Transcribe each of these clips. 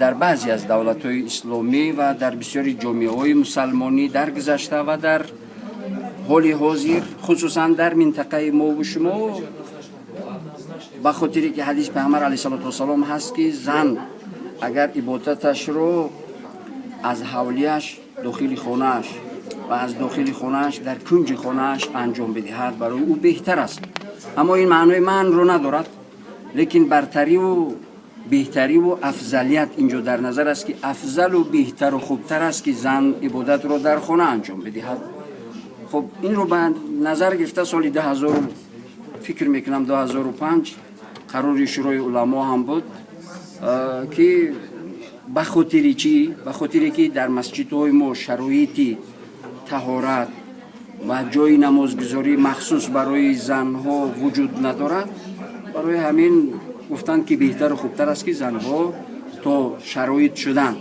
Дар баъзе аз давлатҳои исломӣ ва дар бисёри ҷомеаҳои мусалмонӣ дар гузашта ва дар ҳоли ҳозир, хусусан дар минтақаи мову шумо, ба хотире ки ҳадиси Пайғамбар алайҳиссалоту вассалом ҳаст, ки зан агар ибодаташро аз ҳавлияш дохили хонааш ва аз дохили хонааш дар кунҷи хонааш анҷом бидиҳад, барои ӯ беҳтар аст. Аммо ин маънои манъро надорад, лекин бартариву беҳтариву афзалият инҷо дар назар аст, ки афзалу беҳтару хубтар аст, ки зан ибодатро дар хона анҷом бидиҳад. Хуб, инро ба назар гирифта, соли 2000, фикр мекунам, 2005, қарори Шӯрои уламо ҳам буд, ки ба хотири чӣ? Ба хотире ки дар масҷидҳои мо шароити таҳорат ва ҷои намозгузорӣ махсус барои занҳо вуҷуд надорад. Барои ҳамин гуфтанд, ки беҳтару хубтар аст, ки занҳо то шароит шудан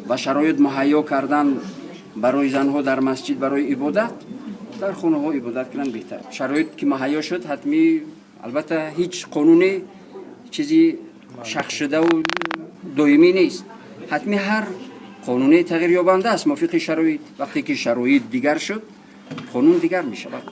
ва шароит муҳайё кардан барои занҳо дар масҷид барои ибодат, дар хонаҳо ибодат кунанд беҳтар. Шароит ки муҳайё шуд, ҳатмӣ, албатта, ҳеҷ қонуне чизи шахсшудаву доимӣ нест. Ҳатмӣ ҳар қонуне тағйирёбанда аст мувофиқи шароит. Вақте ки шароит дигар шуд, қонун дигар мешавад.